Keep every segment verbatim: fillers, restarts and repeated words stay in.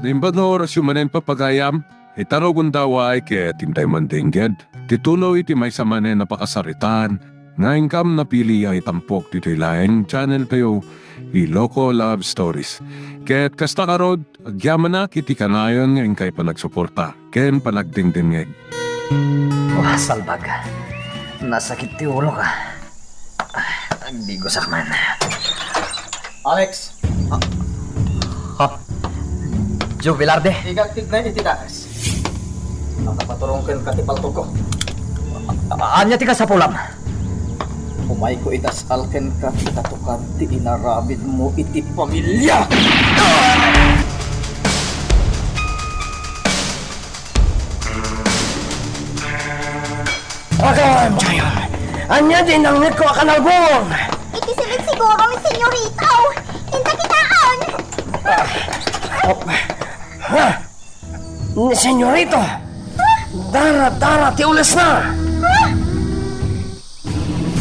Naimbag nga orasyo manen, papagayam, ita rugonda, uray ket intay mandengngeg ti tuloy ti maysa manen a pakasaritaan nga inkam napili a itampok ditoy laeng channel tayo, Iloko Love Stories. Ket kasta ngarud, agyamanak iti kanayon nga inkay panagsuporta ken panagdengdengngeg. Oh, salbag. Nasakit ti ulok. Ah, agdigosak man. Alex! Ah. Ha? Joe Velarde? Igagtig na iti daes. Nakapaturong kenka ti paltogko. A-, ania ti kasapulam? Umayko itas-al kenka ti katukan ti inaramidmo iti pamilia! Agawam, Chayon! Ania ti nangngegko a kanalbuong? Iti silid siguro ni Senyorito. Inta kitaen! Ah, oh, ha? Ni Senyorito! Dara-dara ti ulesna! Ha?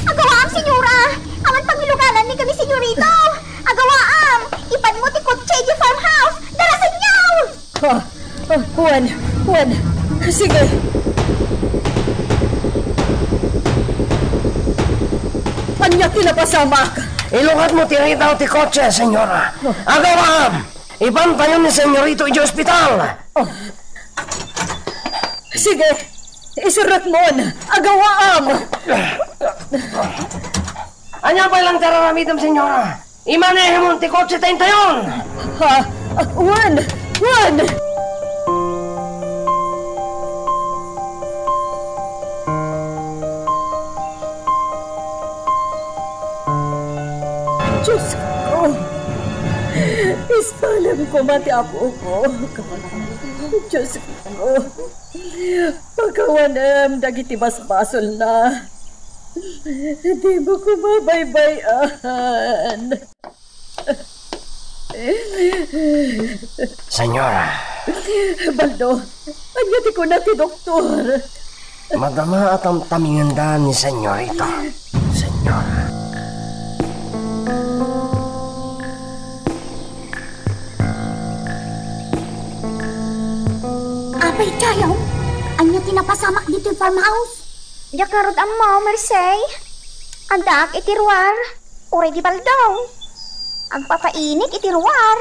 Agawaam, Senyora! Awan pangilugalanmi ken ni Senyorito! Agawaam! Ipadmo ti kotse idiay farmhouse! Darasenyo! Ah, ah, wen, wen. Sige. Ania ti napasamak? Ilukatmo ti ridaw ti kotse, Senyora. Agawaam! Ipantayon ni Senyorito idiay ospital. Oh. Sige. Isuratmon. Agawaam. Ania pay laeng ti ar-aramidem, Senyora? Imanehemon ti kotse ta intayon! Ha? Wen! Wen! Diosko! Isalem koma ti apoko. Diosko! Pakawanem dagiti basbasolna. Dimo koma baybay-an. Senyora. Baldo, ania ti kuna ti doktor? Madama a tamtamingenda ni Senyorito. Senyora. Apay, Chayo, ania ti napasamak ditoy farmhouse? Diak ngarud ammo, Merced. Addaak iti ruar. Uray di Baldo. Agpapainik iti ruar.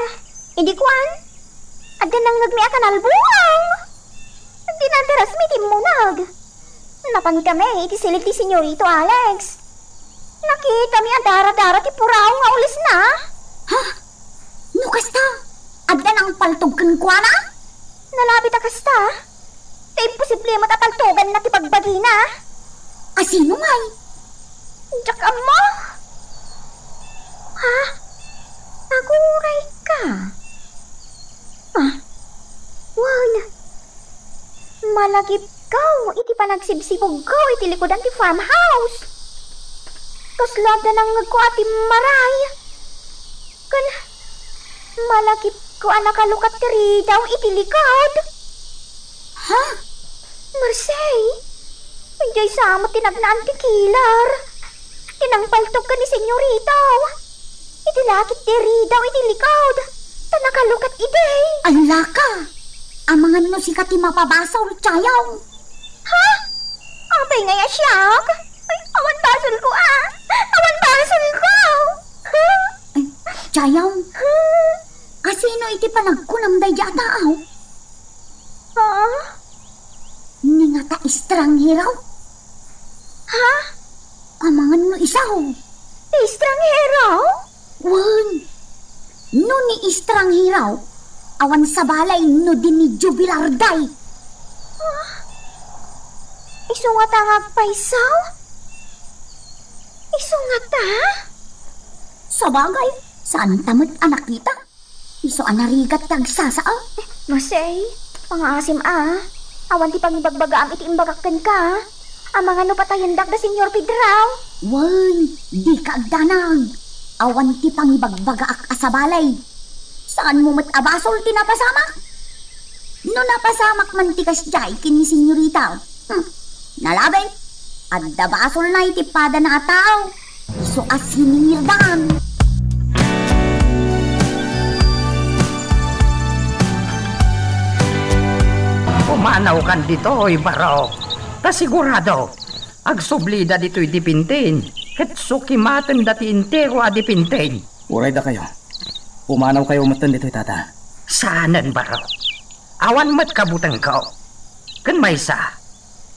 Idi kuan, adda nangngegmi a kanalbuong. Dinadarasmi ti immuneg. Napan kami iti silid ti Senyorito Alex. Nakitami a dara-dara ti puraw nga ulesna. Ha? No kasta, adda nangpaltog kenkuana? Nalabit a kasta. Ta imposible met a paltoganna ti bagbagina. A sino ngay? Diak ammo. Ha? Aguray ka? Ah, wen. Malagipko iti panagsibsibugko iti likudan ti farmhouse. Kasla adda nangngegko a timmaray. Ken malagipko a nakalukat ti ridaw iti likod. Ha? Merced, idiay sa met ti nagnaan ti killer. Ti nangpaltog ken ni Senyorito. Idi lakit ti ridaw iti likod, ta nakalukat idi. Ay, laka! Amangan no sika ti mapabasol, Chayo. Ha? Apay ngay a siak? Ay, awan basolko, a! Awan basolko! Ay, Chayo, a sino iti panagkunam daydi a tao? Ha? Ni ngata estranghero? Ha? Amangan no isu. Estranghero? Wen. No ni estranghero, awan sabali no di ni Joe Velarde. Ah, isu ngata nga agpayso? Isu ngata? Sabagay, saanta met a nakita. Isu a narigat ti agsasao. Merced, pangaasim a. Awan ti pangibagbagaam iti imbagak kenka. Amangan no patayendak da Senyor Pedro. Wen, dika agdanag. Awan ti pangibagbagaak a sabali. Saanmo met a basol ti napasamak? No napasamak man ti kasdiay ken ni Senyorita, hmm, nalabit. Adda basolna iti padana a tao. Isu a sinirdan. Nawkan ditoy, Barok. Ta sigurado, agsublida ditoy dipintin, ket sukimatenda ti entero a dipintin. Uray dakayo, pumanawkayo metten ditoy, Tata. Saanen, Barok. Awan met kabutengko. Ken maysa,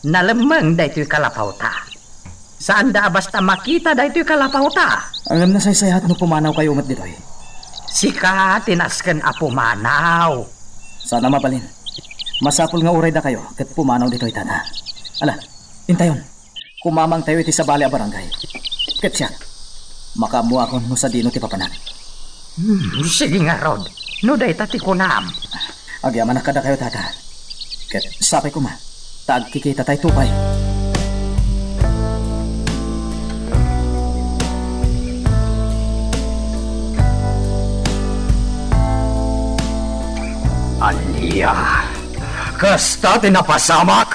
nalemmeng daytoy kalapawta. Saanda a basta makita daytoy kalapawta. Ngem nasaysayaat no pumanawkayo met ditoy. Sika ti nasken a pumanaw. Saan a mabalin. Masapul nga uray dakayo ket pumanaw ditoy, Tata. Ala, intayon. Kumamangtayo iti sabali a barangay. Ket siak, makaammoakon no sadino ti papanak. Hmm, sige ngarud, no dayta ti kunam. Agyamanak kadakayo, Tata. Ket sapay koma, ta agkikitatayo pay. Ania? Kasta ti napasamak?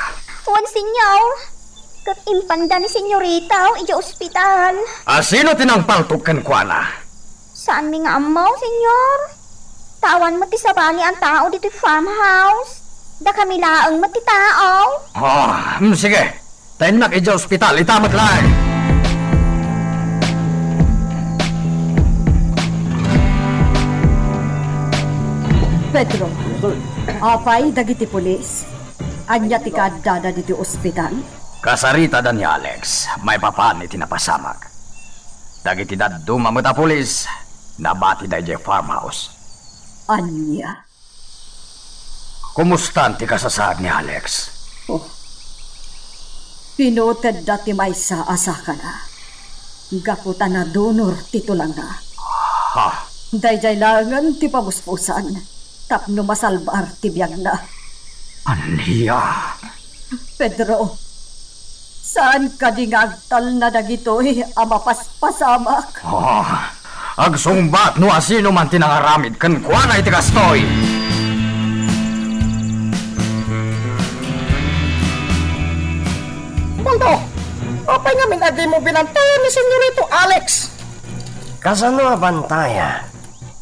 Wen, Señor. Ket impanda ni Senyorito idiay ospital. A, sino ti nangpaltog kenkuana? Saanmi nga ammo, Señor. Ta awan met ti sabali a tao ditoy farmhouse. Dakami laeng met ti tao. Ah, mm, sige. Ta innak idiay ospital, ita met laeng. Pedro, apay dagiti pulis? Ania ti kaaddada ditoy ospital? Kasaritada ni Alex, maipapan iti napasamak. Dagiti dadduma met a pulis, nabatida idiay farmhouse. Ania? Kumustan ti kasasaad ni Alex? Oh. Pinutedda ti maysa a sakana. Gapu ta nadunor ti tulangna. Ha? Daydiay laengen ti pabusbusan tapno masalbar ti biagna. Ania? Pedro, saan kadi nga agtalna dagitoy a mapaspasamak? Ah, agsungbat no asinoman ti nangaramid kenkuana iti kastoy. Baldo, apay ngamin a dimo binantayan ni Senyorito Alex? Kasano a bantaya?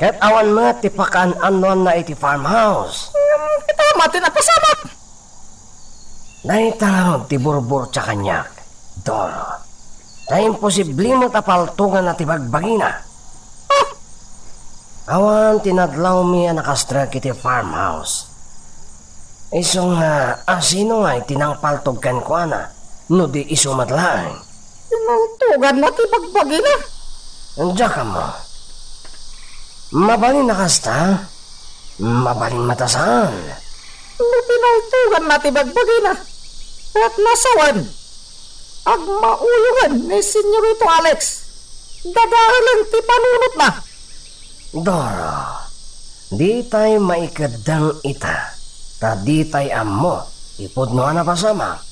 Ket awan met ti pakaan-anoanna iti farmhouse. Ngem ita met ti napasamak. Dayta ngarud ti burburtia kaniak, Doro. Ta imposible met a paltoganna ti bagbagina. Ah! Awan ti nadlawmi a nakastrek iti farmhouse. Isu nga, asino ngay ti nangpaltog kenkuana, no di isu met laeng? Pinaltoganna ti bagbagina. Diak ammo. Mabalin a kasta, mabalin met a saan. No pinaltoganna ti bagbagina, ket nasawen, agmauyongen ni Senyorito Alex. Dadaelen ti panunotna. Doro, ditay maikeddeng ita, ta ditay ammo ti pudno a napasamak.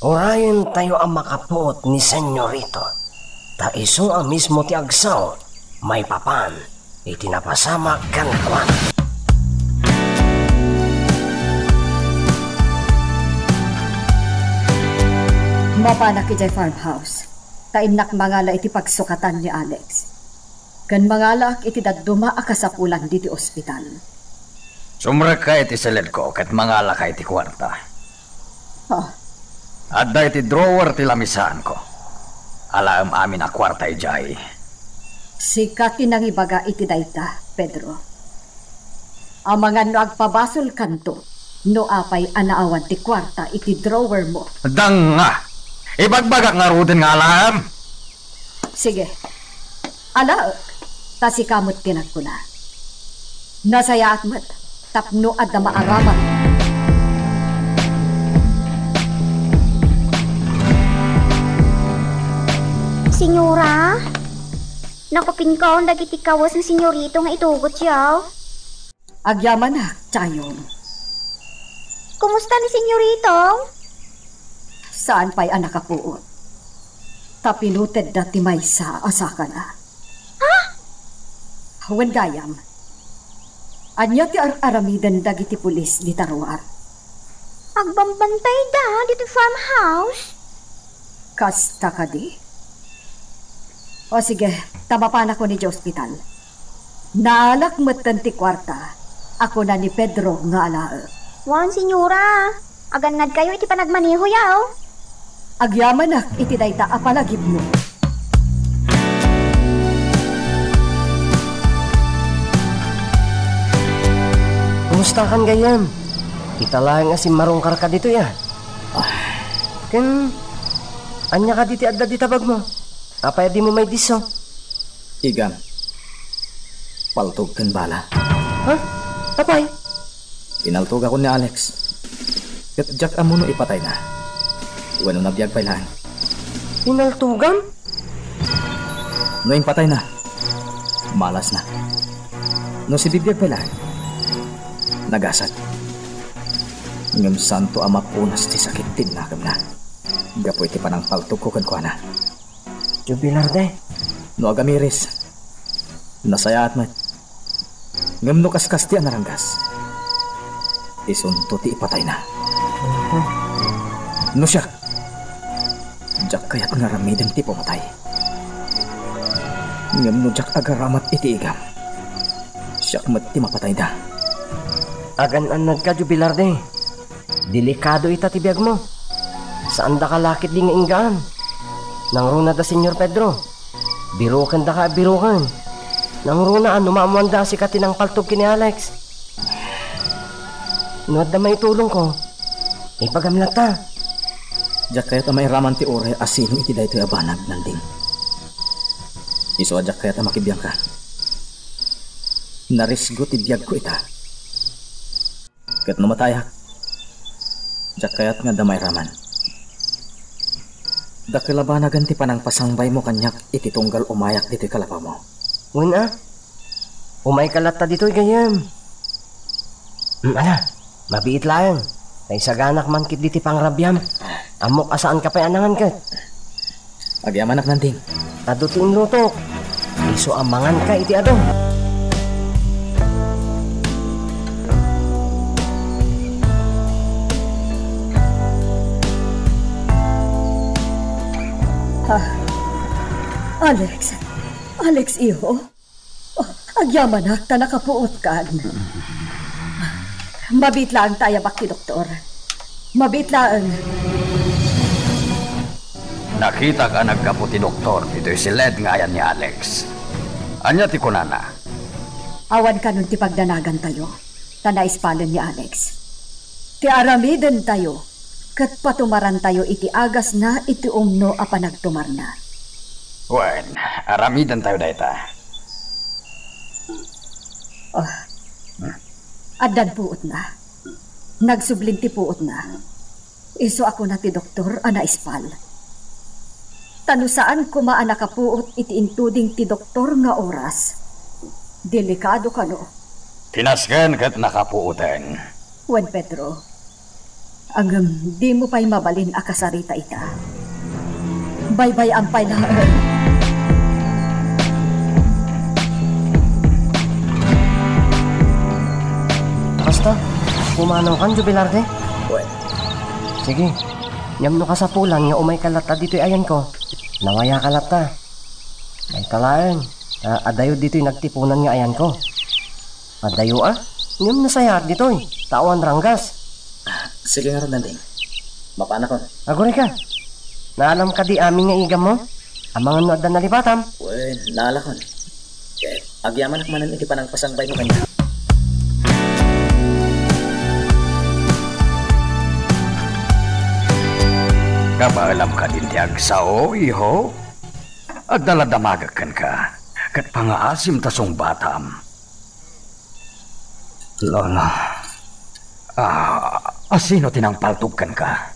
Urayentayo a makapuot ni Senyorito, ta isu a mismo ti agsao maipapan iti napasamak kenkuana. Mapanak idiay farmhouse, ta innak mangala iti pagsukatan ni Alex. Ken mangalaak iti dadduma a kasapulan ditoy ospital. Sumrekka iti siledko ket mangalaka iti kuarta. Ah. Adda iti drawer ti lamisaanko. Alaem amin a kuarta idiay. Sika ti nangibaga iti dayta, Pedro. Amangan no agpabasolkanto, no apay a naawan ti kuarta iti drawermo. Danga! Ibagbagak ngaruden nga alaem. Sige. Alaek, ta sika met ti nagkuna. Nasayaat met tapno adda maaraman. Senyora, nakupinkaon dagiti kawes ni Senyorito nga itugotyo. Agyamanak, Chayon. Kumusta ni Senyorito? Saan pay a nakapuot. Ta pinutedda ti maysa a sakana. Ha? Wen gayam. Ania ti ar-aramiden dagiti pulis dita ruar? Agbambantayda ditoy farmhouse. Kasta kadi? O sige, ta mapanakon idiay ospital. Naalak metten ti kuarta a kuna ni Pedro nga alaek. Wen, senyora. Agannadkayo iti panagmanehoyo. Agyamanak iti dayta a palagipmo. Kumustakan, gayyem? Ita laeng a simmarungkarka ditoy, a. Ken, ania kadi ti adda dita bagmo? Apay a dimo maidisso? Igam, paltog ken bala. Ha? Apay? Pinaltogakon ni Alex. Ket diak ammo no ipatayna wenno nabiag pay laeng. Pinaltogam? No impatayna, malasna. No sibibiag pay laeng, nagasat. Ngem saanto a mapunas ti sakit ti nakemna gapu iti panangpaltogko kenkuana. Jubilar de. No agamiris, nasayaat met. Ngem no kaskasti a naranggas, isunto ti ipatayna. No siak, diak kayat nga aramiden ti pamatay. Ngem no diak agaramat iti igam, siak met ti mapatayda. Agan-annadka, Jubilar de. Delikado ita ti biagmo. Saandaka la ketdi nga inggaan. Nangruna da Señor Pedro. Birokendaka a biroken. Nangruna a no maammoanda a sika ti nangpaltog ken ni Alex. No adda maitulongko, ibagam latta. Diak kayat a mairaman ti uray a sino iti daytoy a banag, Nanding. Isu a diak kayat a makibiangka. Narisgo ti biagko ita. Ket no matayak, diak kayat nga adda mairaman. Dakkel a banagen ti panangpasangbaymo kaniak iti tunggal umayak ditoy kalapawmo. Wen a, umayka latta ditoy, gayyem. Mm, ala, mabiit laeng, ta isaganak man ketdi ti pangrabiam. Ammok a saanka pay a nangan ket. Agyamanak, Nanding. Adu ti inlutok. Isu a manganka iti adu. Ah, Alex. Alex, iho. Oh, agyamanak ta nakapuotkan. Mabiit laeng ta ayabak ti doktor. Mabiit laeng. Nakitak a naggapu ti doktor ditoy siled nga ayan ni Alex. Ania ti kunana? Awan kanon ti pagdanagantayo, ta naispalen ni Alex. Ti aramidentayo, ket patumarantayo iti agasna iti umno a panagtumarna. Wen, aramidentayo dayta. Ah, addan puotna. Nagsublin ti puotna. Isu a kuna ti doktor a naispal. Ta no saan koma a nakapuot iti intuding ti doktor nga oras, delikado kano. Kinasken ket nakapuoten. Wen, Pedro, ngem dimo pay mabalin a kasarita ita. Baybay-am pay laeng. Basta, pumanawkan, Jubilar de. Wen. Sige, ngem no kasapulan nga umayka latta ditoy ayanko, nawayaka latta. Dayta laeng, ta adayo ditoy nagtipunan nga ayanko. Adayo a, ngem nasayaat ditoy, ta awan ranggas. Ah, sige ngarud, Nanding. Mapanakon. Aguray ka. Naalam kadi amin nga igammo? Amangan no adda nalipatam? Wen, naalakon. Ket agyamanak manen iti panangpasangbaymo kaniak. Kabaelam kadin ti agsao, iho? Adda la damagek kenka, ket pangaasim ta sungbatam. Lolo, ah, asino ti nangpaltog kenka?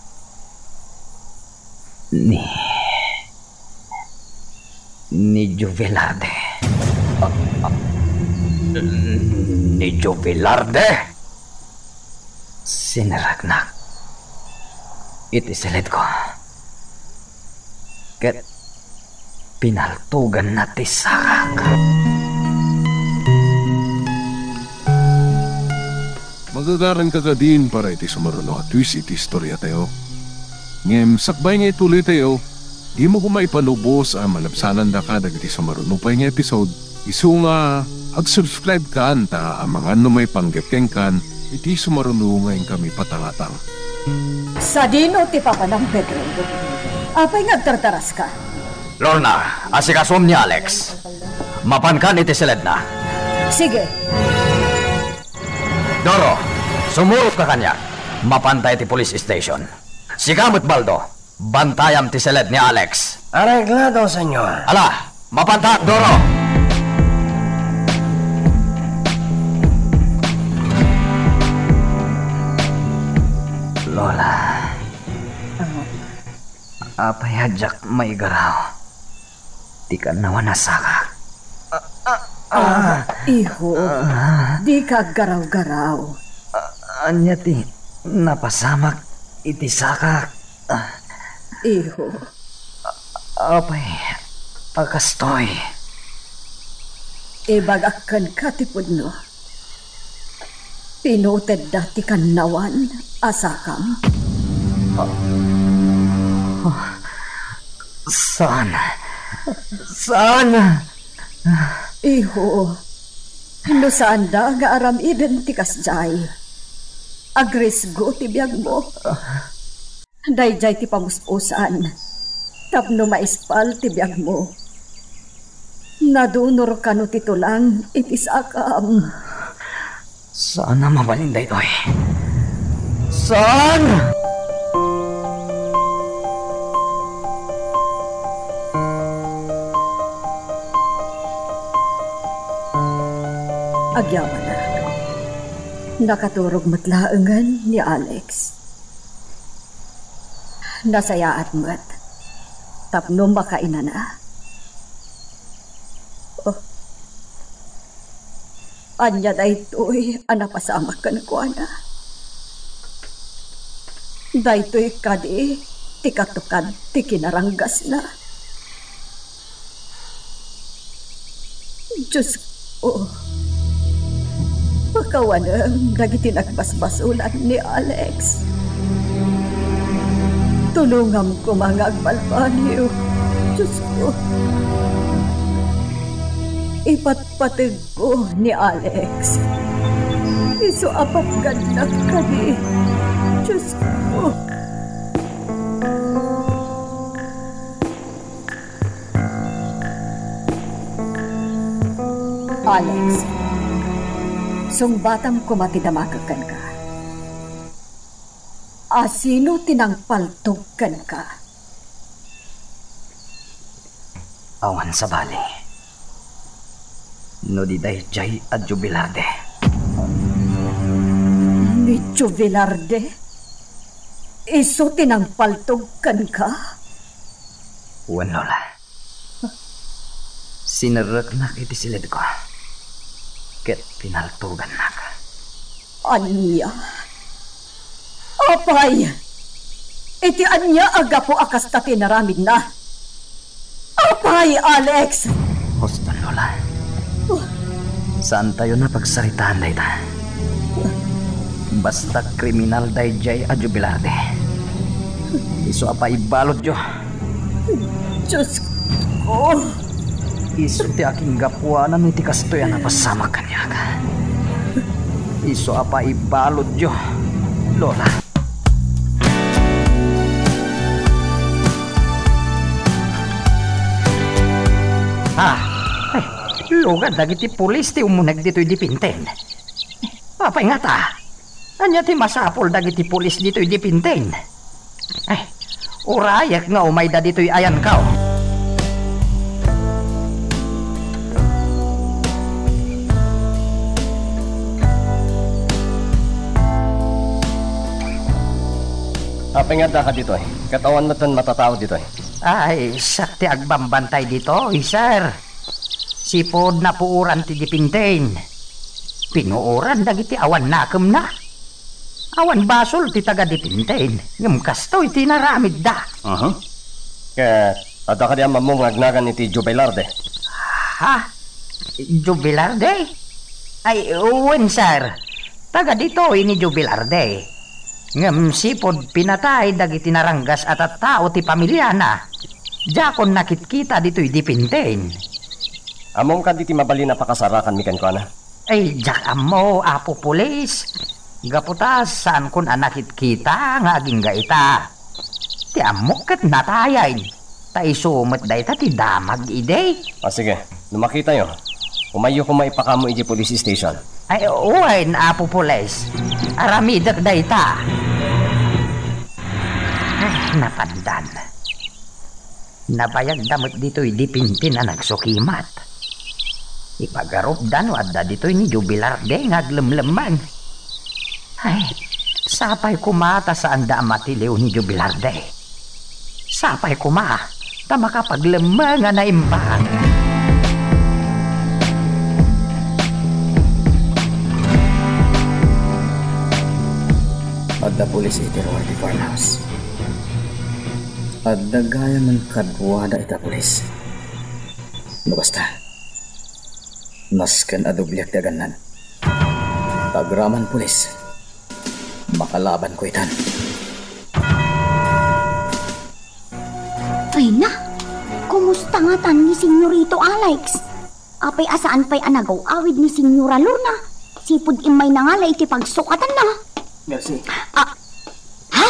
Ni, ni Jovelarde. Ah, ah, ni Jovelarde? Sinereknak iti siledko. Ket pinaltoganna ti sakak. Magagaranka kadin para iti sumaruno a twist iti istoriatayo. Ngem sakbay nga ituloytayo, dimo koma ipalubos a malabsanandaka dagiti sumaruno pay nga episode. Isu nga ag-subscribe kan ta amangan no maipanggep kenkan Iti sumaruno nga inkami patangatang. Sadino ti papanam, Pedro? Apay nga agtardaraska? Lorna, asikasom ni Alex. Mapankan iti siledna. Sige. Doro, sumurot ka kaniak. Mapanta iti police station. Sika met, Baldo. Bantayam ti siled ni Alex. Areglado, senyor. Ala, mapantak, Doro! Lola, apay a diak maigaraw ti kannawan a sakak? Ah, iho, dika aggaraw-garaw. Ania ti napasamak iti sakak? Iho. Apay a kastoy? Ibagak kenka ti pudno. Pinutedda ti kannawan a sakam. Saan? Saan? Iho, no saanda nga aramiden ti kasdiay, agrisgo ti biagmo. Daydiay ti pamuspusan tapno maispal ti biagmo. Nadunor kano ti tulang iti sakam. Saan a mabalin daytoy. Saan? Agyamanak. Nakaturog met laengen ni Alex. Nasayaat met tapno makainana. Oh. Ania daytoy a napasamak kenkuana? Daytoy kadi ti katukad ti kinaranggasna? Diosko, pakawanem dagiti nagbasbasolan ni Alex. Tulongam koma nga agbalbaliw, Diosko. Ipatpateg ko ni Alex. Isu a patgannak kadi, Diosko. Alex, sungbatam koma ti damakek kenka. Asino ti nangpaltog kenka? Awan sabali. No di daydiay a Jubilarde. Ni Jubilarde? Isu ti nangpaltog kenka? Wen, Lola. Sinerreknak iti siledko ket pinaltogannak. Ania? Apay? Iti ania a gapu a kasta ti inaramidna? Apay, Alex? Huston, Lola. Saantayon a pagsaritaan dayta. Basta kriminal daydiay a Jubilarde. Isu a paibaludyo. Diosko. Isu ti akinggapuanan iti kastoy a napasamak kaniak. Isu a paibaludyo, Lola. Ah, eh, lugan dagiti pulis ti umuneg ditoy dipinten. Apay ngata? Ania ti masapul dagiti pulis ditoy dipinten? Eh, urayek nga umayda ditoy ayanko. Apay nga addaka ditoy? Ket awan metten matatao ditoy. Ay, siak ti agbambantay ditoy, sir. Sipud napuoran ti dipinten. Pinuoran dagiti awan nakemna. Awan basol ti taga-dipinten, ngem kastoy ti inaramidda. Aha. Ket adda kadi ammom nga agnagan iti Jubilarde? Ha? Jubilarde? Ay, wen, sir. Taga ditoy ni Jubilarde. Ngem sipud pinatay dagiti naranggas a tattao ti pamiliana, diakon nakitkita ditoy dipinten. Ammom kadi ti mabalin a pakasarakanmi kenkuana? Ay, diak ammo, Apo Pulis. Gapu ta saankon a nakitkita nga agingga ita. Ti ammok ket natayen. Ta isu met dayta ti damag idi. Ah, sige. No makitayo, umayyo koma ipakaammo iti police station. Ay, wen, Apo Pulis. Aramidek dayta. Ay, napandan. Nabayagda met ditoy dipintin a nagsukimat. Ipagarupda no adda ditoy ni Jubilarde nga aglemlemmeng. Ay, sapay koma ta saanda a matiliw ni Jubilarde. Sapay koma ta makapaglemmeng a naimbag. Adda pulis iti ruar ti farmhouse. Adda gayam a kaduada ita pulis. No kasta, nasken a dobliak ti agannad. Agraman pulis, makalabanko itan. Ay na, kumusta ngatan ni Senyorito Alex? Apay a saan pay a nagaw-awid ni Senyora Lorna? Sipud immay nangala iti pagsukatanna. Mercy. Ah, ha?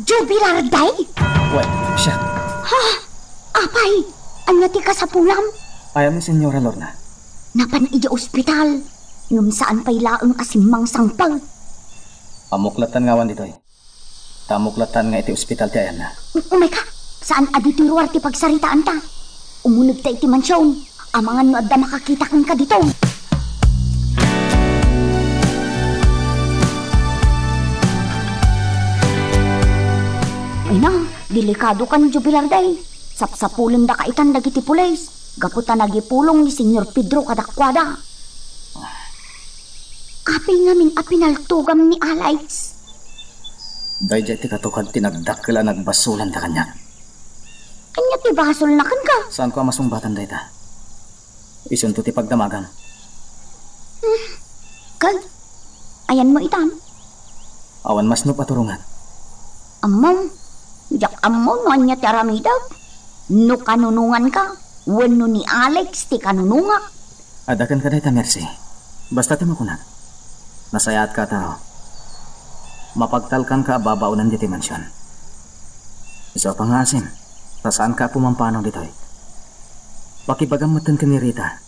Jubilar day? Wen, siak. Ha? Apay, ania ti kasapulam? Ayan ni Senyora Lorna. Napan idiay ospital, ngem saan pay laeng a simmangsangpet. Ammok lattan nga awan ditoy. Ta ammok lattan nga iti ospital ti ayanna. U-, umay ka, saan a ditoy ruar ti pagsaritaanta. Umunegta iti mansion. Amangan no adda makakita kenka ditoy. Ay na, delikadoka ni Jubilar day. Sapsapulendaka itan dagiti pulis. Gapu ta nagipulong ni Senyor Pedro kadakuada. Apay ngamin a pinaltogam ni Alex? Daydiay ti katukad ti nagdakkel a nagbasolanda kaniak. Ania ti basolna kenka? Saanko a masungbatan dayta. Isunto ti pagdamagam. Hmm. Ket, ayanmo itan? Awan masnop a turongak. Ammom, diak ammo no ania ti aramidek. No kanunonganka, wenno ni Alex ti kanunongak. Adda kenka dayta, Mercy. Basta ti makunak. Nasayaatka a tao. Mapagtalkanka a babaonen ditoy mansion. Isu a pangngaasim, ta saanka a pumampanaw ditoy. Pakibagam metten ken ni Rita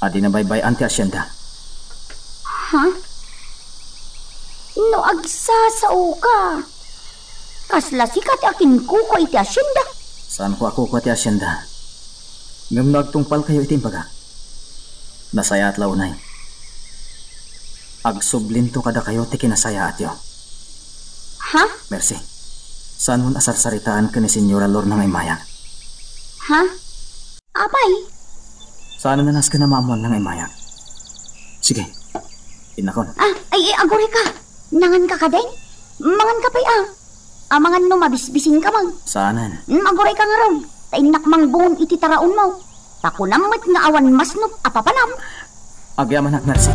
a dina baybay-an ti asienda. Ha? No agsasaoka, kasla sika ti akinkukua iti asienda? Saanko a kukua ti asienda. Ngem no agtungpalkayo iti imbagak, nasayaat la unay. Agsublinto kadakayo ti kinasayaatyo. Ha? Mercy, saanmon a sarsaritaan ken ni Senyora Lorna nga immayak. Ha? Apay? Saan a nasken a maammoanna nga immayak. Sige, innakon. Ah, ay, ay, aguray ka. Nangan ka kadin? Mangan ka pay, ah. Amangan no mabisbisin ka man. Saanen. Mm, aguray ka ngarud. Ta innak mangbungom iti taraonmo. Ta kunam met nga awan masnop a papanam. Agyamanak, Mercy.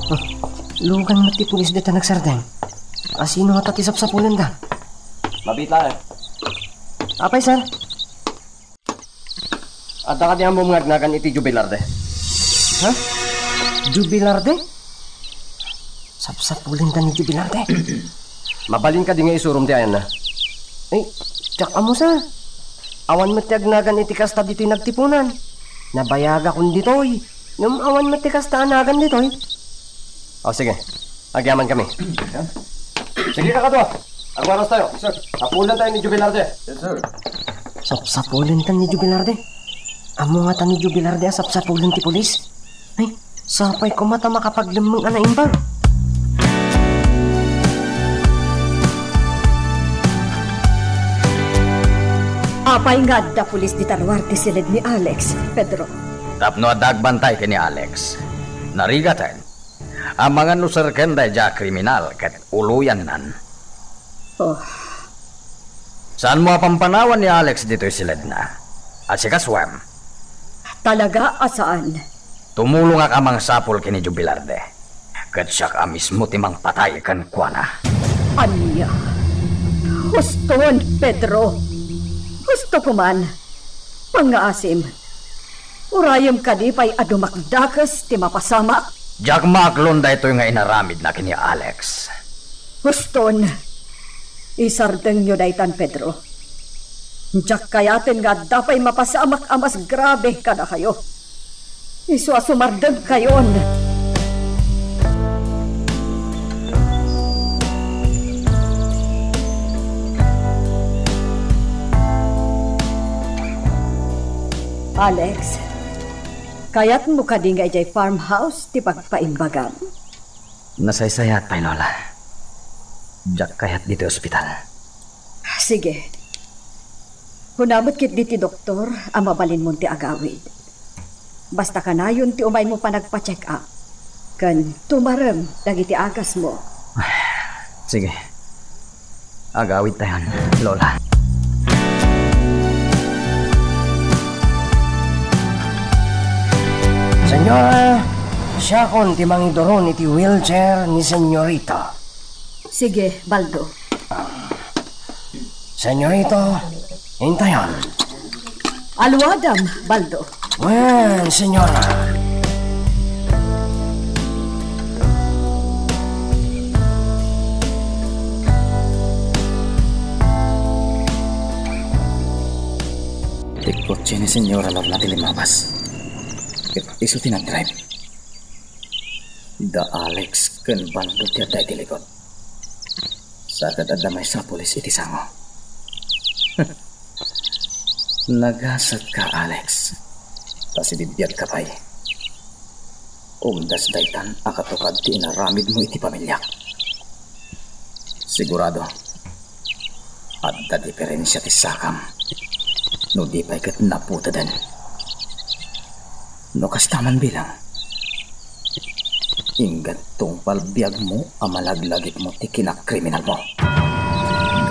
Ah, lugan met ti pulis dita nagsardeng. Asino ngata ti sapsapulenda? Mabit laeng. Apay, sir? Adda kadi ammom nga agnagan iti Jubilarde? Ha? Jubilarde? Sapsapulenda ni Jubilarde. Mabalin kadi nga isurom ti ayanna? Eh, diak ammo sa. Awan met ti agnagan iti kasta ditoy nagtipunan. Nabayagakon ditoy. Ngem awan met ti kasta a nagan ditoy. O, sige. Agyaman kami. Sige, kakadua. Agwaras tayo. Sir. Sapulan tayo ni Jubilarde. Yes, sir. Sapsapulan tayo ni Jubilarde? Ammo ngata ni Jubilarde a sapsapulan ti pulis? Ay, sapay koma ta makapaglemmeng a naimbag. Apay nga adda pulis dita ruar ti siled ni Alex, Pedro? Tapno adda agbantay ken ni Alex. Narigaten. Amangan no serken daydiay a kriminal ket uloyannan. Oh. Saanmo a pampanawan ni Alex ditoy siledna? Asikasuem. Talaga a saan. Tumulongak a mangsapul ken ni Jubilarde. Ket siak a mismo ti mangpatay kenkuana. Ania? Huston, Pedro. Husto koman. Pangngaasim. Urayem kadi pay a dumakdakes ti mapasamak? Diak maaklon daytoy nga inaramidna ken ni Alex. Huston, isardengyo daytan, Pedro. Diak kayaten nga adda pay mapasamak a mas grabe kadakayo. Isu a sumardengkayon. Alex, kayatmo kadi nga idiay farmhouse ti pagpaimbagam? Nasaysayat pay, Lola. Diak kayat ditoy ospital. Sige. Kuna met ketdi ti doktor a mabalinmon ti agawid. Basta kanayon ti umaymo panagpa-check-up ken tumarem dagiti agasmo. Sige. Agawidtayon, Lola. Senyora, siakon ti mangiduron iti wheelchair ni Senyorita. Sige, Baldo. Senyorita, intayon. Aluadam, Baldo. Wen, senyora. Ti kotse ni Senyora Lorna ti limmabas. Ket isu ti nagdrive. Da Alex ken Baldo ti adda iti likod. Sa ket adda maysa a pulis iti sango. Nagasatka, Alex. Ta sibibiagka pay. Umdas daytan a katukad ti inaramidmo iti pamiliak. Sigurado, adda diferensia ti sakam no di pay ket naputeden. No kasta man bilang, inggan tungpal biagmo a malaglagipmo ti kinakriminalmo.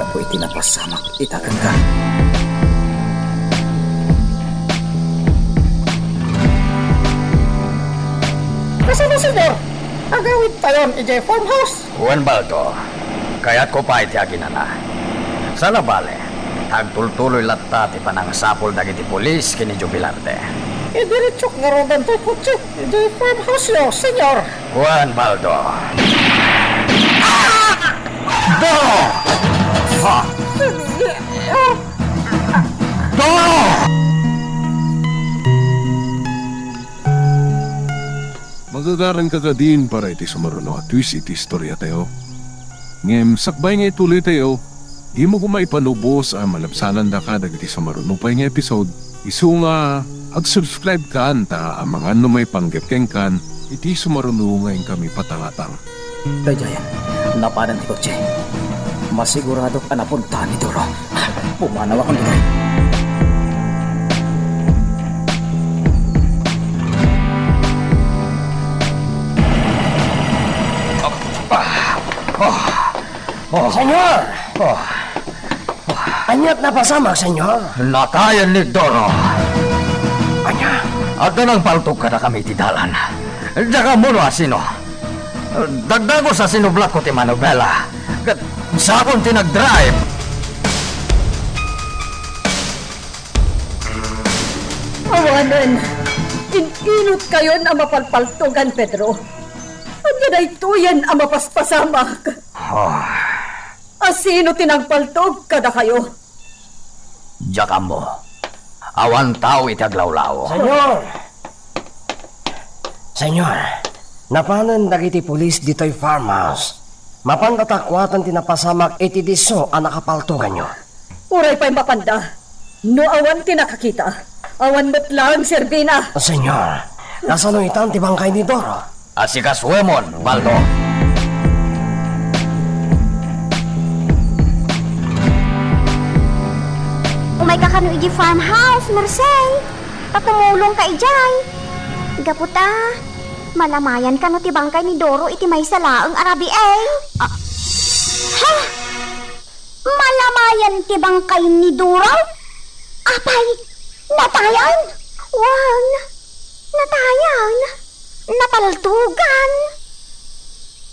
Gapu iti napasamak ita kenka. Kasano, Senyor? Agawidtayon idiay farmhouse? Wen, Baldo, kayatko pay ti aginana. Sana bale, agtultuloy latta ti panangsapul dagiti pulis ken ni Jubilarte. Idiretsok ngaruden toy kotse idiay farmhouse-yo, Senyor. Wen, Baldo. Do! Ha! Do! Magagaranka kadin para iti sumaruno a twist iti istoriatayo. Ngem sakbay nga ituloytayo, dimo koma ipanubos a malabsanandaka dagiti sumaruno pay nga episode, isu nga ag-subscribe kan ta amangan no maipanggep kenkan iti sumaruno nga inkami patangatang. Daydiayen, napadan ti kotse. Masiguradok a napunta ni Doro. Pumanawakon ditoy. Oh, oh, oh. Senyor! Oh, oh. Ania't napasamak, Senyor? Natayen ni Doro. Ania? Adda nangpaltog kadakami iti dalan. Diak ammo no asino. Dagdagus a sinublatko ti manubela, ket siakon ti nagdrive. Awanen, in-inutkayon a mapalpaltogan, Pedro. Ania daytoyen a mapaspasamak? Oh. Asino ti nangpaltog kadakayo? Diak ammo. Awan tao iti aglawlaw. Senyor! Senyor, napanen dagiti pulis ditoy farmhouse. Mapanda ta kuaten ti napasamak iti disso a nakapaltoganyo. Uray pay mapanda. No awan ti nakakita, awan met laeng serbina. Senyor, kasano itan ti bangkay ni Doro? Asikasuemon, Baldo. Umayka kano idiay farmhouse, Mersey. Ta tumulongka idiay. Gapu ta, malamayan kano ti bangkay ni Doro iti maysa laeng a rabii. Ah. Ha? Malamayan ti bangkay ni Doro? Apay, natayan? Wen, natayan. Napaltogan.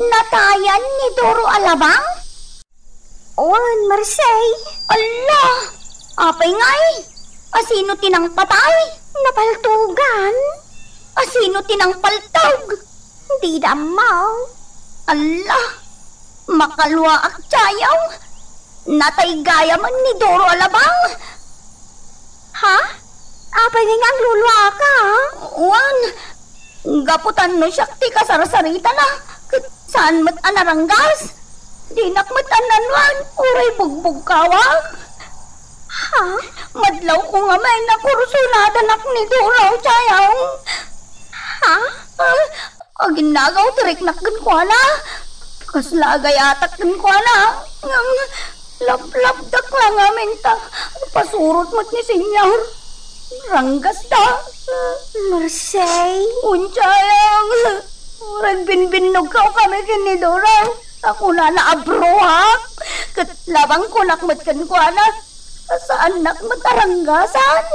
Natayan ni Doro a labang? Wen, Marcel. Alla! Apay ngay? Asino ti nangpatay? Napaltogan. Asino ti nangpaltog? Dida ammo. Alla! Makaluaak, Tiayong. Natay gayamen ni Doro a labang. Ha? Apay nga agluluaka? Wen, gapu ta no siak ti kasarsaritana, ket saan met a naranggas. Dinak met a nanuan, uray bugbugkawak. Ha? Madlawko ngamin a kursunadanak ni Doro, Tiayong. Ha? Ah, aginnagaw ti riknak kenkuana. Kasla agayatak kenkuana. Ngem laplapdak la ngamin ta pasurot met ni Señor. Ranggasda. Merced. Wen, Tiayong. Ragbinbinnogkaw kami ken ni Doro. Ta kunana a bruhak. Ket labangkonak met kenkuana. Saannak met a ranggasan.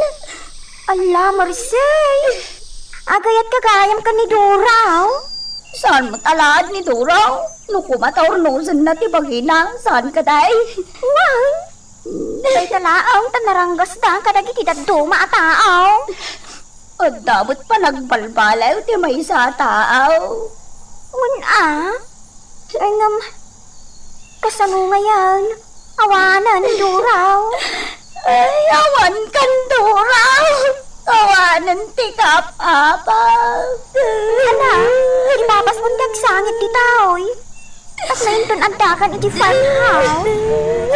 Alla, Marcel! Agayatka gayam ken ni Doro. Saan met a laad ni Doro? No koma ta urnosenna ti bagina, saan kadi? Wen, dayta laeng ta naranggasda kadagiti dadduma a tao. Adda met panagbalbaliw ti maysa a tao. Wen a? Ay, ngem, kasano ngayen? Awanen, Doro. Ay, awan kan Doro. Awanen ti kap-apak. Hala, ipapas mo ti agsangit ti taoy. Kasla inton addakan iti farmhouse.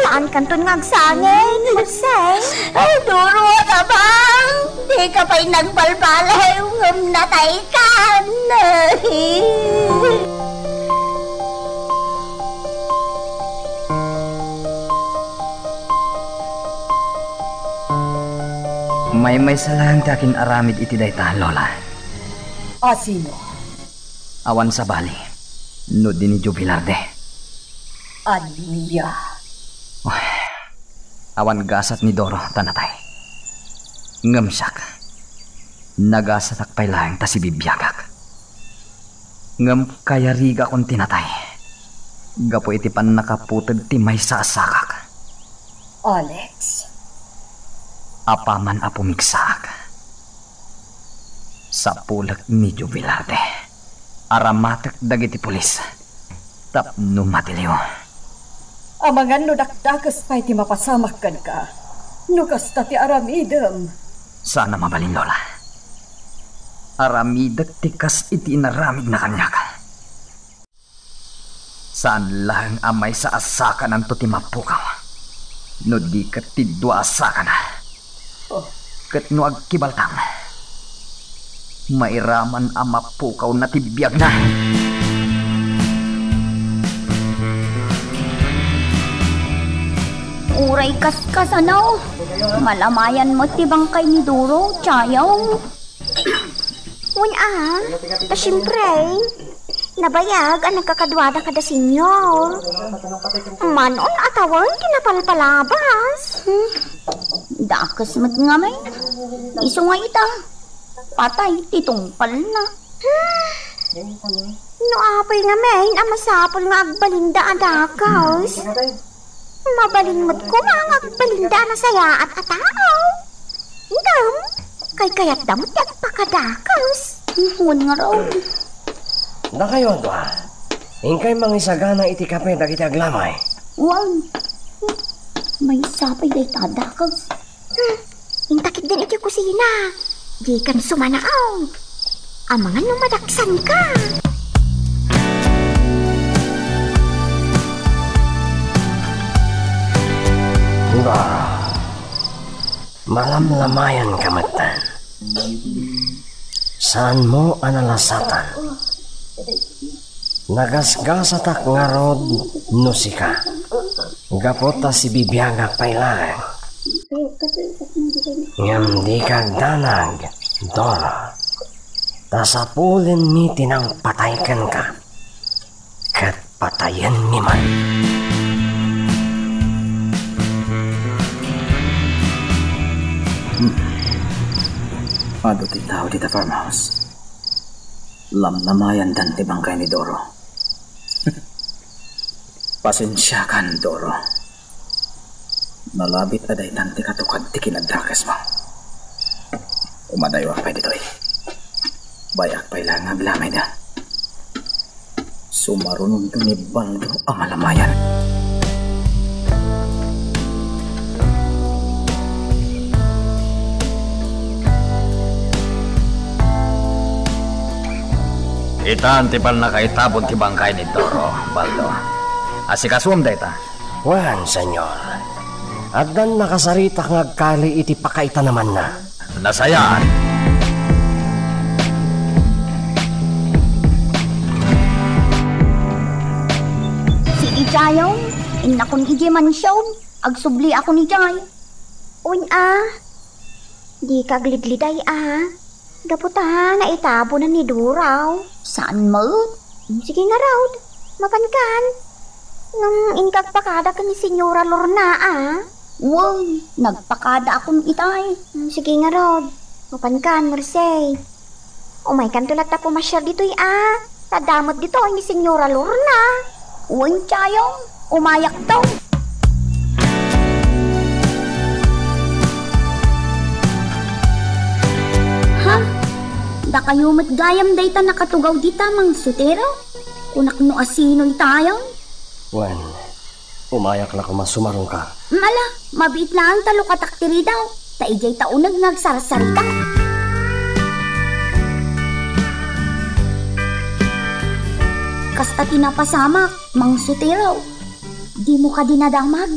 Saan kanton nga agsangit, Marcel? Ay, Doro, tabang! Dika pay nagbalbaliw, ngem nataykan! Maymaysa laeng ti akin-aramid iti dayta, Lola. Asino? Awan sabali, no di ni Joe Velarde. Ania? Uy, awan gasat ni Doro ta natay. Ngem siak, nagasatak pay laeng ta sibibiagak. Ngem kayarigakon ti natay gapu iti pannakaputed ti maysa a sakak. Alex? Apaman a pumigsaak, sapulek ni Joe Velarde. Aramatek dagiti pulis tapno matiliw. Amangan no dakdakes pay ti mapasamak kenka, no kasta ti aramidem. Saan a mabalin, Lola. Aramidek ti kas iti inaramidna kaniak. Saan laeng a maysa a sakananto ti mapukaw, no di ket ti dua a sakana. Oh. Ket no agkibaltang, mairaman a mapukawna ti biagna. Uray kaskasano, malamayan met ti bangkay ni Doro, Tiayong. Wen a, ta siempre, nabayag a nagkakaduada kada senior. Manon a tawen ti napalpalabas. Hmm. Dakes met ngamin. Isu nga ita, patay ti tungpalna. No apay ngamin a masapul nga agbalinda a dakes. Mabalin met koma nga agbalinda a nasayaat a tao. Ngem, kaykayatda met ti agpakadakus. Wen ngarud. Dakayo a dua, inkay mangisagana iti kape dagiti aglamay. Wen, maysa pay dayta a dakus. Hmm, inta ketdin iti kusina. Dikan sumanaw. Amangan no madaksanka. Ba, malamlamayanka metten. Saanmo a nalasatan. Nagasgasatak ngarud no sika, gapu ta sibibiagak pay laeng. Ngem dika agdanag, Doro, ta sapulenmi ti nangpatay kenka, ket patayenmi man. Hmm. Adu ti tao dita farmhouse. Lamlamayandan ti bangkay ni Doro. Pasensiakan, Doro. Nalabit a daytan ti katukad ti kinaddakesmo. Umadayoak pay ditoy. Bay-ak pay la nga aglamayda. Sumarunonto ni Baldo a malamayan. Itan ti pannakaitabon ti bangkay ni Doro, Baldo. Asikasuem dayta. Wen, Senyor. Addan nakasaritak nga agkali iti pakaitanamanna. Nasayaat. Si Ijayong, innakon idiay mansion, agsubliakon idiay. Wen a, dika aglidliday a. Gapu ta naitabonan ni Doro. Saan met? Sige ngarud, mapankan. Ngem inka agpakada ken ni Senyora Lorna a. Wen, nagpakadaakon itay. Sige ngarud, mapankan, Merced. Umaykanto latta pumasiar ditoy a. Ta adda met ditoy ni Senyora Lorna. Wen, Chayong, umayakto. Ha? Dakayo met gayam dayta nakatugaw dita, Mang Sotero? Kunak no asino itay. Wen, umayak la koma sumarungkar. Ala, mabiit laeng ta lukatak ti ridaw, ta idiay ta uneg nga agsarsarita. Kasta ti napasamak, Mang Sotero. Dimo kadi nadamag?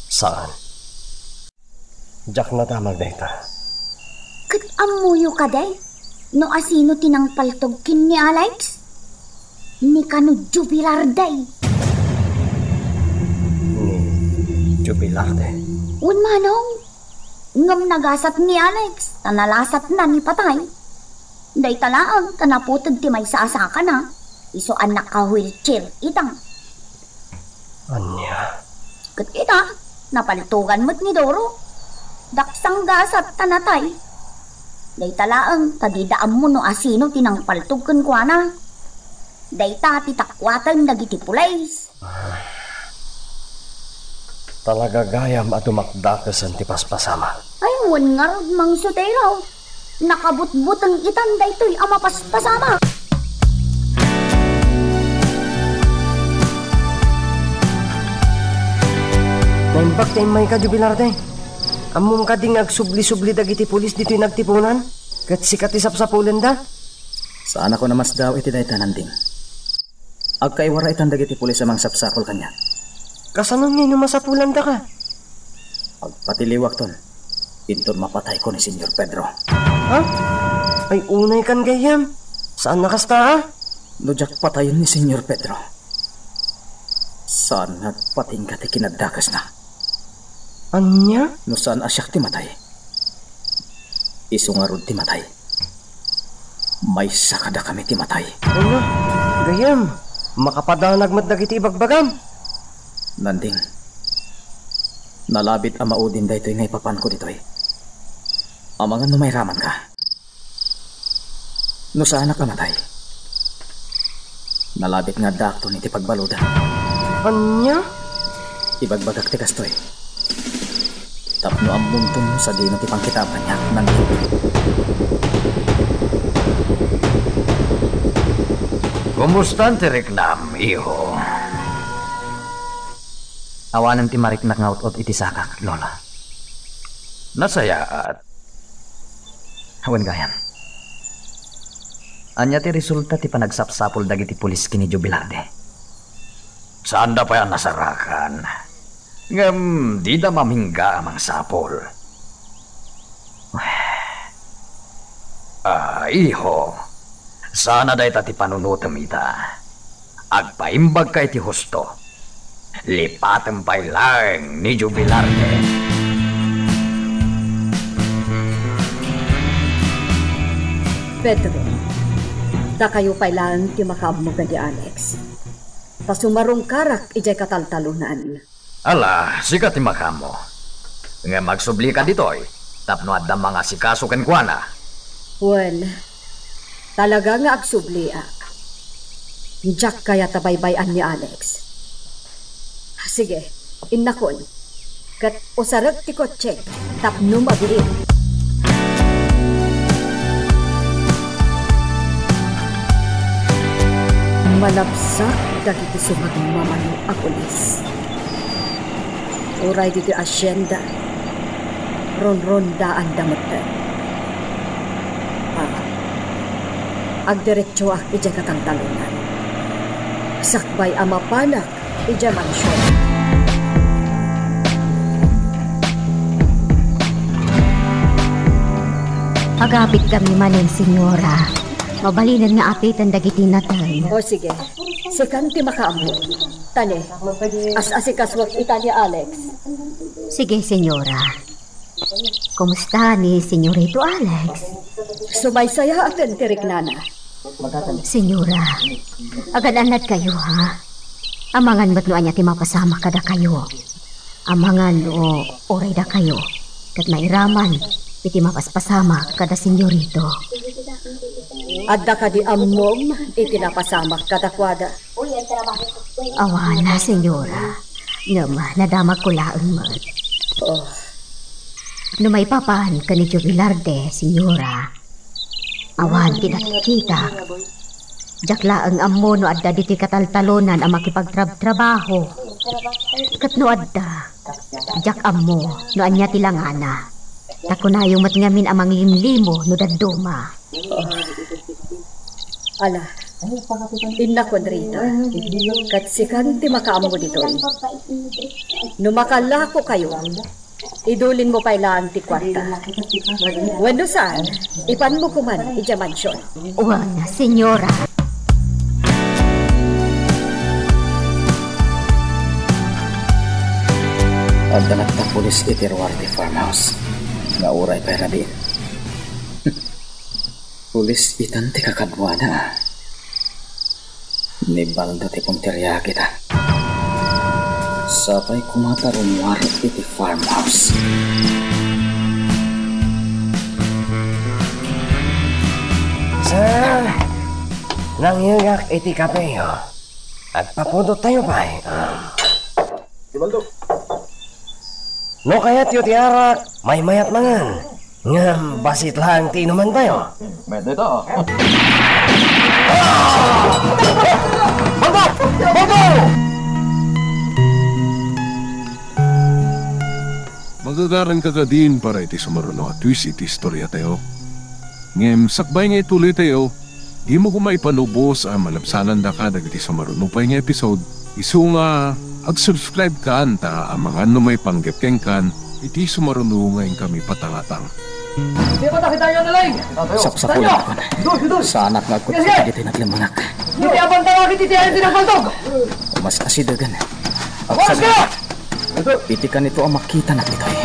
Saan. Diak nadamag dayta. Ket ammoyo kadi no asino ti nangpaltog ken ni Alex? Ni kano Jubilar day. Ni Jubilar day? Wen manong. Ngem nagasat ni Alex, ta nalasatna ni patay. Dayta laeng ta naputeg ti maysa a sakana, isu a naka-wheelchair ita. Ania? Ket ita, napaltogan met ni Doro. Daksang gasat ta natay. Dayta laeng ta dida ammo no asino ti nangpaltog kenkuana. Dayta ti takuaten dagiti pulis. Talaga gayam a dumakdakesen ti paspasamak. Ay, wen ngarud, Mang Sotero. Nakabutbuteng itan daytoy a mapaspasamak. Naimbag ti immayka, Jubilar day. Ammom kadi nga agsubli-subli dagiti pulis ditoy nagtipunan? Ket sika ti sapsapulenda? Saanakon a masdaaw iti dayta, Nanding. Agkaiwara itan dagiti pulis a mangsapsapul kaniak. Kasano ngay no masapulandaka? Agpatiliwakton, inton mapatayko ni Señor Pedro. Ha? Ay, unaykan gayyem. Saan a kasta, a? No diak patayen ni Señor Pedro, saan nga agpatingga ti kinaddakesna. Ania? No saan a siak ti matay, isu ngarud ti matay. Maysa kadakami ti matay. Ania? Gayyem, makapadanag met dagiti ibagbagam. Nanding, nalabit a maudin daytoy nga ipapanko ditoy. Amangan no mairamanka. No saanak a matay, nalabit nga addaakton iti pagbaludan. Ania? Ibagbagak ti kastoy tapno ammonton no sadino ti pangkitam kaniak, Nanding. Kumustan ti riknam, iho? Awanen ti mariknak nga ut-ot iti sakak, Lola. Nasayaat. Wen gayyem. Ania ti resulta ti panagsapsapul dagiti pulis ken ni Jubilar day? Saanda pay a nasarakan. Ngem dida mamingga a mangsapul. Ah, iho, saan a dayta ti panunotem ita. Agpaimbagka iti husto. Lipatem pay laeng ni Jubilar day. Pedro, dakayo pay laeng ti makaammo ken ni Alex. Ta sumarungkarak idiay kataltalonan. Ala, sika ti makaammo. Ngem agsublika ditoy tapno adda mangasikaso kenkuana. Wen, talaga nga agsubliak. Diak kayat a baybay-an ni Alex. Sige, Innakon, ket usarek ti kotse tapno mabiit. Malabsak dagiti sumagmamano a pulis. Uray ditoy asienda, ronrondaanda metten. Ah, agdiretsoak idiay kataltalonan. Sakbay a mapanak idiay mansion. Agapitkami manen, Senyora. Mabalinen nga apiten dagiti nateng. O, sige. Sikan ti makaammo. Tani, as-asikasuak ita ni Alex. Sige, Senyora. Kumusta ni Senyorito Alex? Sumaysayaaten ti riknana. Senyora, agan-annadkayo, ha? Amangan met no ania ti mapasamak kadakayo. Amangan no uray dakayo ket mairaman iti mapaspasamak kada Senyorito. Adda kadi ammom iti napasamak kadakuada? Awan, Senyora. Ngem nadamagko laeng met. Oh. No maipapan ken ni Jubilarde, Senyora, awan ti nakikita. Diak laeng ammo no adda ditoy kataltalonan a makipagtrabtrabaho. Ket no adda, diak ammo no ania ti langana. Ta kunayo met ngamin a manglimlimo no dadduma. Ala, innakon, Rita, ket sikan ti makaammo ditoy. No makalakokayo, idulinmo pay laeng ti kuarta. Wenno saan, ipanmo koman idiay mansion. Wen, Senyora. Adda nagtapulis iti ruar ti farmhouse nga uray pay rabii. Pulis itan ti kakaduana. Ni Baldo ti punteria kita. Sapay koma ta rummuar iti farmhouse. Sir, nangyegak iti kapeyo. Agpapudottayo pay. Ah. Di Baldo. No kayatyo ti arak, maymayat mangan. Ngem bassit laeng ti inumantayo. Mayat dayta, ah. Baldo! Baldo! Magagaranka kadin para iti sumaruno a twist iti istoriatayo. Ngem sakbay nga ituloytayo, dimo koma ipanubos a malabsanandaka dagiti sumaruno pay nga episode. Isu nga ag-subscribekan ta amangan no maipanggep kenkan iti sumaruno nga inkami patangatang. Di ba nakita niyo na lang? Sapsapulakon. Idol, idol. Saanak nga agkutko dagiti naglemmanak. Di ba abang tawagin ti tiyan ti nagbaltog? Mas asidegen. Oras ka! Iti kanito a makitanak ditoy,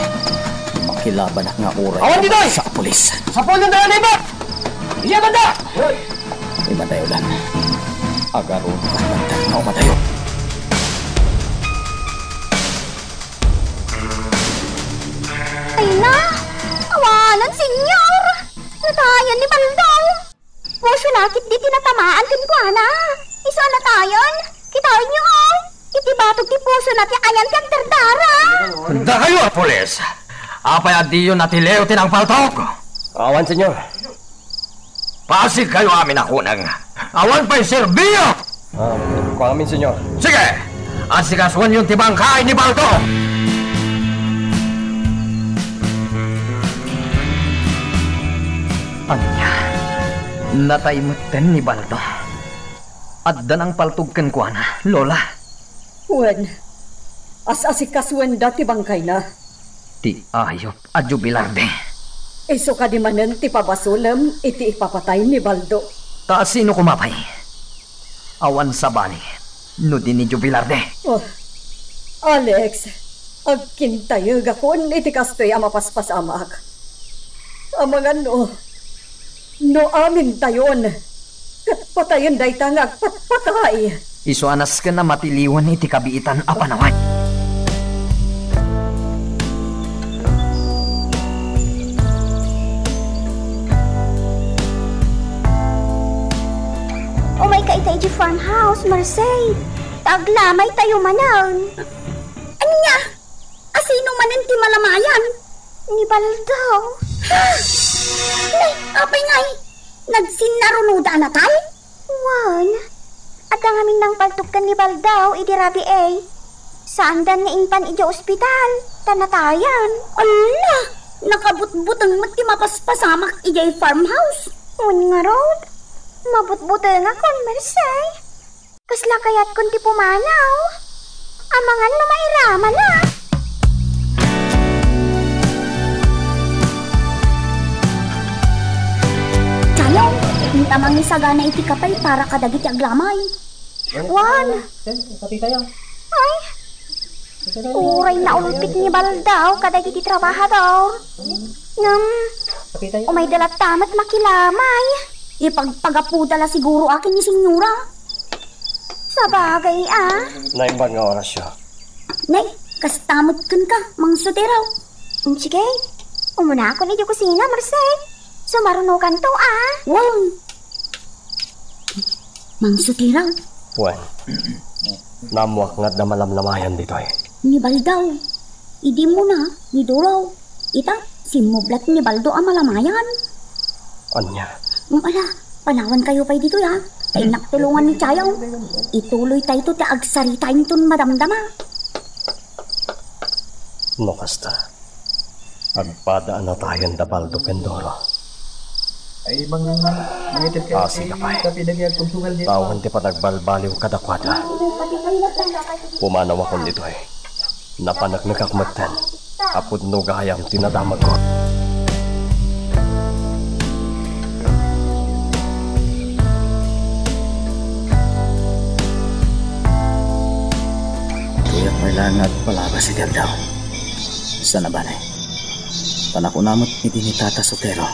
makilabanak nga uray. Awan ditoy! Sa pulis. Sa pulis na naiba! Iya banda! Imadayo lan. Agarod ka nagtagnaw madayo. Ay na! Awanan, senyor! Natayan ni Baldo! Puso lakit di tinatamaan kenkuana. Isu a natayan. Kitaenyo, oh. Iti batog ti pusona ti ayan ti agdardara. Dakayo a pulis! Apay a diyo natiliw ti nangpaltog? Awan, senyor. Pasigkayo amin a kuneng. Awan pay serbiyo! Ah, kuamin, senyor. Sige! Asikasuenyon ti bangkay ni Baldo! Ania? Natay metten ni Baldo? Adda nangpaltog kenkuana, Lola? Wen, as-asikasuenda ti bangkayna. Ti ayop a Jubilarde. Isu kadi manen ti pabasolem iti ipapatay ni Baldo. Ta sino koma pay? Awan sabali no di ni Jubilarde. Oh, Alex, agkintayegakon iti kastoy a mapaspasamak. Amangan no, no amintayon, ket patayen dayta nga agpatpatay. Isu a nasken a matiliwen iti kabiitan a panawen. Umayka ita idiay farmhouse, Marseille. Ta aglamaytayo manen. Nya, asino manen ti malamayan? Ni Baldo. Ha? Nay, apay ngay? Nagsinnarunoda a natay? Wen, adda ngamin nangpaltok ken ni Baldo idi rabii. Saanda nga ingpan idiay ospital, ta natayan. Ala, nakabutbuteng met ti mapaspasamak idiay farmhouse. Wen ngarud, mabutbutengakon, Merced. Kasla kayatkon ti pumanaw. Amangan no mairamana. Chayaw, inta mangisagana iti kapay para kadagiti aglamay. Wen. Ay, uray naulpit ni Baldo kadagiti trabahador. Ngem, umayda latta met makilamay. Ipagpagapuda la siguro akin ni Senyora. Sabagay, a. Naimbag nga orasyo. Nay, kasta met kenka, Mang Sotero. Mm, sige. Umunakon idiay kusina, Merced. Sumarunokanto, a. Wen. Mang Sotero. Wen. Naammoak nga adda malamlamayan ditoy. Ni Baldo. Idi immuna, ni Duro. Ita, simmublat ni Baldo a malamayan. Ania? Mm, ala, panawankayo pay ditoy, a. Ta innak tulongan ni Chayaw. Ituloytayto ti agsarita inton madamdama. No kasta, agpada a natayan da Baldo ken Duro. Ay, mang-, mangited kayo. Ah, sige, pay. Tapi lagi agtungtungan dito. Tawen ti panagbalbaliw kadakuada. Pumanawakon ditoy. Napaneknekak metten a pudno gayam ti nadamagko. Kayat pay laeng nga agpalabas iti aldaw. Saan a bale, ta nakuna met idi ni Tata Sotero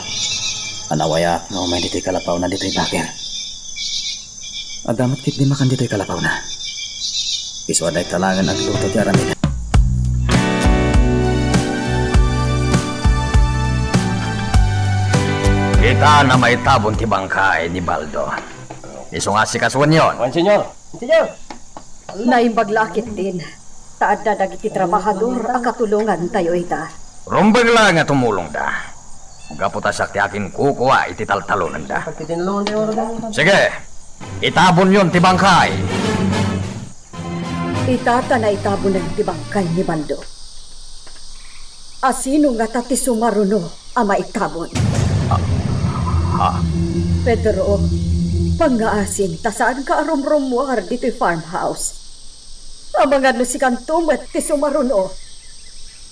a nawayaak nga umay ditoy kalapawna ditoy baker. Adda met ketdi makan ditoy kalapawna. Isu a dayta laengen agluto ti aramiden. Ita a maitabon ti bangkay ni Baldo. Isu nga asikasuenyon. Wen, Señor. Señor. Naimbag la a ketdin, ta adda dagiti trabahador a katulongantayo ita. Rumbeng laeng a tumulongda. Gapu ta siak ti akinkukua iti taltalonenda. Sige, itabonyon ti bangkay. Ita ta naitabonen ti bangkay ni Baldo. Asino ngata ti sumaruno a maitabon? Ah, ah. Pedro, pangngaasim ta saanka a rumrummuar ditoy farmhouse. Amangan no sikanto met ti sumaruno.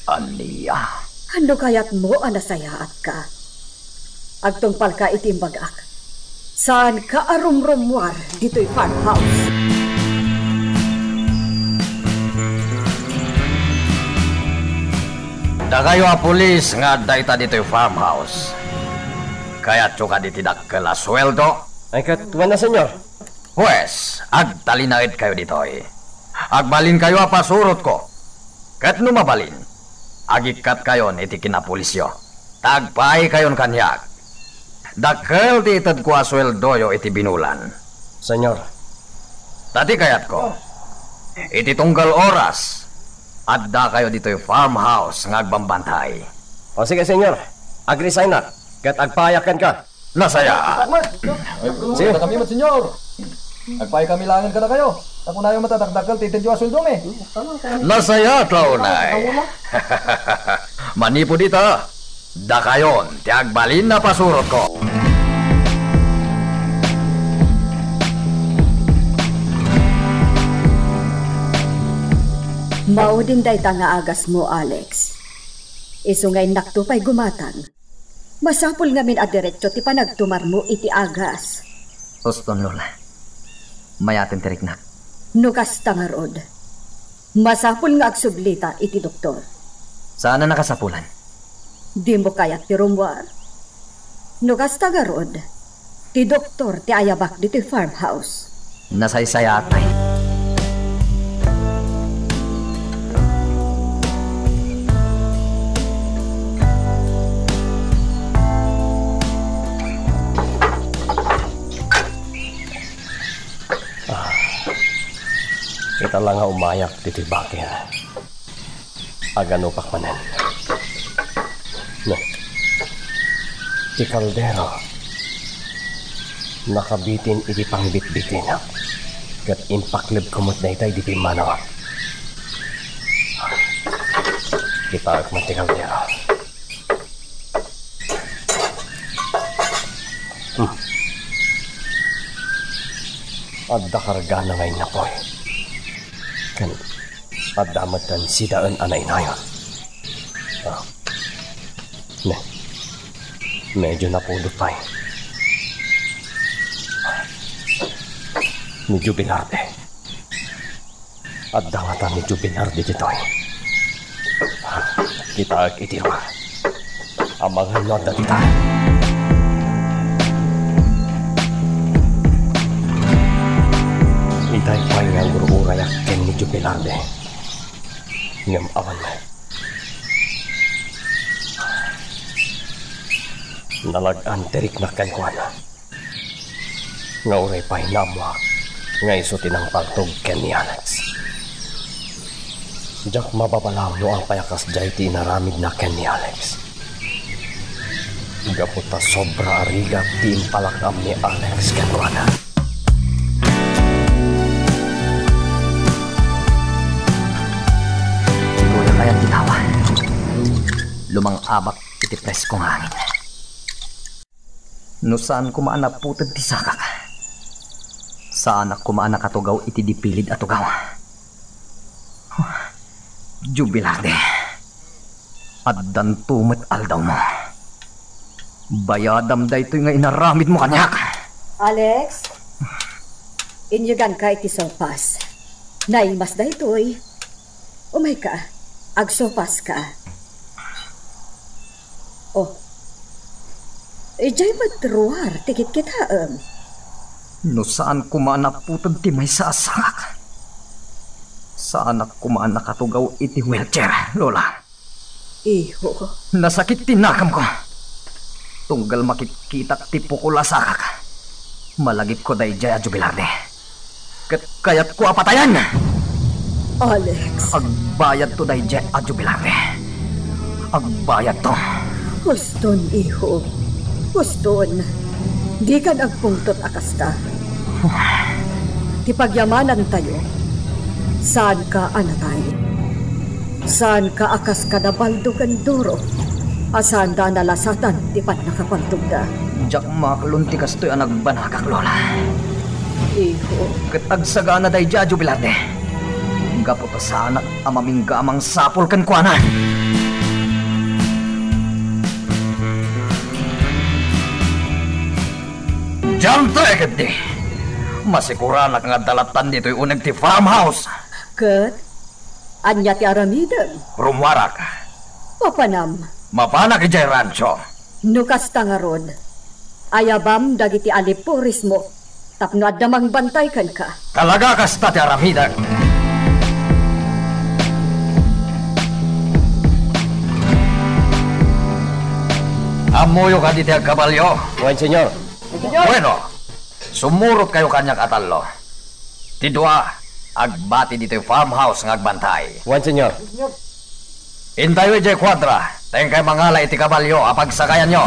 Ania? No kayatmo a nasayaatka, agtungpalka iti imbagak. Saanka a rumrummuar ditoy farmhouse. Dakayo a pulis nga adda ita ditoy farmhouse, kayatyo kadi ti dakkel a sueldo? Ay, ket wen a, Señor. Huwes, agtalinaedkayo ditoy. Agbalinkayo a pasurotko. Ket no mabalin, agikkattayon iti kinapulisyo, ta agpaaykayon kaniak. Dakkel ti itedko a sueldoyo iti binulan. Señor. Ta ti kayatko, iti tunggal oras, addakayo ditoy farmhouse nga agbambantay. O sige, Señor. Agresignak, ket agpaayak kenka. Nasayaat. Sige. Kami met, Señor. Agpaay kami laengen kadakayo. Ta kunayo met a dakdakkel ti itedyo a sueldomi. Nasayaat la unay. Manipud ita, dakayon ti agbalin a pasurotko. Maudin dayta nga agasmo, Alex. Isu nga innakto pay gumatang. Masapul ngamin a diretso ti panagtumarmo iti agas. Uston, Lola. Mayaten ti riknak. No kasta ngarud, masapul nga agsublita iti doktor. Saan a nakasapulan? Dimo kayat ti rummuar? No kasta ngarud, ti doktor ti ayabak ditoy farmhouse. Nasaysayaat pay. Ah, ita la nga umayak ditoy baker. Aganupak manen. Ne. Ti kaldero. Nakabitin iti pangbitbitinak. Ket impaklebko met dayta idi pimmanaw. Kitaek met ti kaldero. Hmm. Adda kargana nga innapoy. Ken adda met ti sidaen a nainayon. Ah. Ne. Medyo napudot pay. Ni Jubilarde. Adda ngata ni Jubilarde ditoy? Kitaek iti lugar. Amangan no adda dita. Itay pay nga agur-urayak ken ni Jubilarde. Ngem awan met. Nalag-an ti riknak kenkuana. Nga uray pay naammoak nga isu ti nangpaltog ken ni Alex. Diak mababalaw no apay a kasdiay ti inaramidna ken ni Alex. Gapu ta sobra a rigat ti impalak-am ni Alex kenkuana. Kuya kayat ti tawa. Lumang-abak iti presko nga hangin. No saan koma a naputed ti sakak, saanak koma a nakatugaw iti dipilid a tugaw. Jubilarde, addanto met aldawmo. Bayadam daytoy nga inaramidmo kaniak. Alex, inyeganka iti sopas. Naimas daytoy. Umayka, agsopaska. Oh. Idiay met ruar ti kitkitaem. No saan koma a naputed ti maysa a sakak, saanak koma a nakatugaw iti wheelchair, Lola. Iho. Nasakit ti nakamko. Tunggal makitkitak ti pukol a sakak, malagipko daydiay a Jubilarde. Ket kayatko a patayan. Alex. Agbayadto daydiay a Jubilarde. Agbayadto. Huston, iho. Huston. Dikan agpungtot a kasta. Ti pagyamanantayo, saanka a natay. Saanka a kas kada Baldo ken Doro a saanda a nalasatan ti pannakapaltogda. Diak maklon ti kastoy a nagbanagak, Lola. Iho. Ket agsagana daydiay a Jubilarde. Gapu ta saanak a mamingga a mangsapol kenkuana. Diante ketdi. Masiguranak nga adda lattan ditoy uneg ti farmhouse. Ket ania ti aramidem? Rummuarak. Mapanam. Mapanak idiay rancho. No kasta ngarud, ayabam dagiti alipurismo tapno adda mangbantay kenka. Talaga kasta ti aramidek. Ammoyo kadi ti agkabalio? Wen, senyor. Bueno, sumurotkayo kaniak a tallo. Ti dua, agbati ditoy farmhouse nga agbantay. Wen, senyor. Intayo idiay kuadra, ta inkay mangala iti kabalio a pagsakayanyo.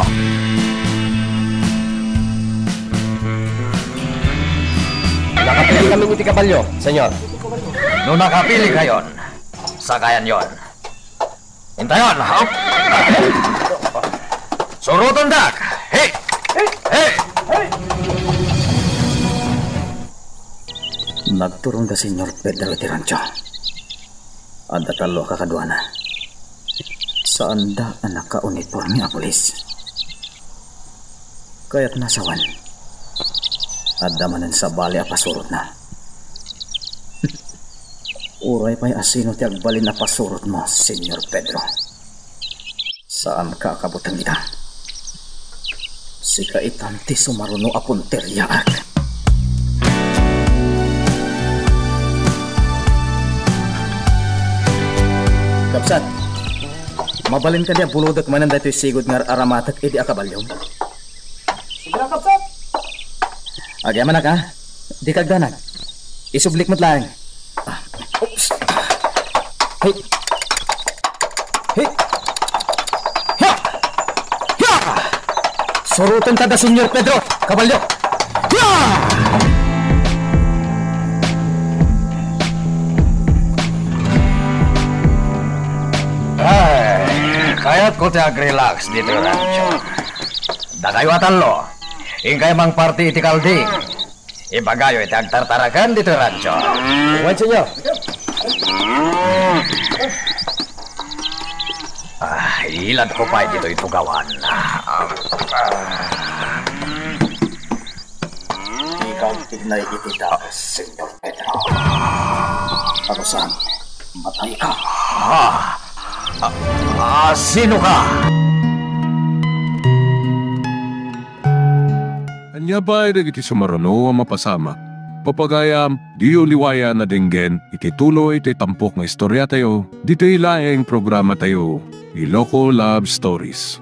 Nakapili kami iti kabalio, senyor. No nakapilikayon, sakayanyon. Intayon, hop! Surotendak! Hey! Hey! Nagturong da Senyor Pedro iti rancho. Adda tallo a kakaduana. Saanda a nakauniporme a pulis. Kayatna sawen, adda manen sabali a pasurotna. Uray pay a sino ti agbalin a pasurotmo, Senyor Pedro. Saanka a kabuteng ita. Sika itan ti sumaruno a punteriaak. Kabsat, mabalin kadi a bulodek manen daytoy sigud nga ar-aramatek idi a kabalio? Sige lang, kabsat. Agyamanak, ha? Dika agdanag. Isublik met laeng. Ah, oops. Hey. Hi! Hiya! Hiya! Surotenta da, Señor Pedro, kabalyo. Hiya! Ay, kayatko ti agrelax ditoy rancho. Dakayo a tallo, inkayo mangparti iti kalding. Ibagayo iti agtartaraken ditoy rancho. Wen, Señor. Ah, iladko pay ditoy tugawan. Ah, ah. Ikaw tignay iti dakes, Señor Pedro. Agusan, matay ka. Ah, ah, ah, sino ka? Ania pay dagiti sumaruno a mapasamak? Papagayam, diyo liwayan a denggen iti tuloy ti tampok nga istoriatayo ditoy laeng programatayo, Iloko Love Stories.